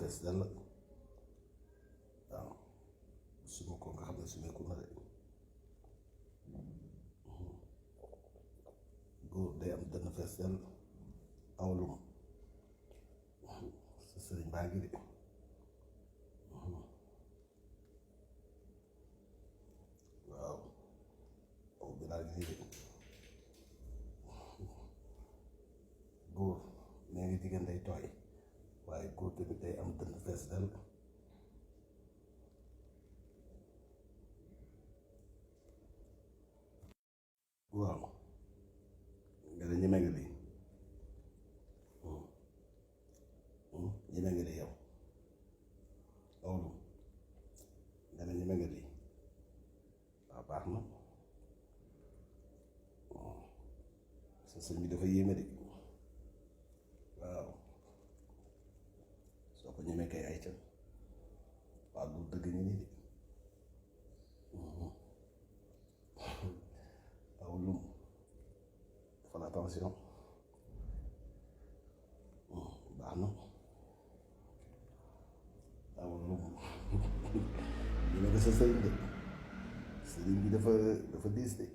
fees dell waaw suma ko nga xam ne sumeeku na de góor day am dënn fees dell awlum sa sëriñ baa ngi de waaw aw bi daal ngi de góor nee ngi jigéen day tooy waaye góor tamit day am dënn fees dell waaw nga ne ñeme nga lii ñeme nga lii yow awlu nga ne ñeme nga lii waaw baax na sa sëñ bi dafa yéeme de waaw soo ko ñemee kay ay ca waaw lu dëgg ñu nii de awlum defal attention baax na awlum ñu ne ko sa sëriñ de sëriñ bi dafa diis de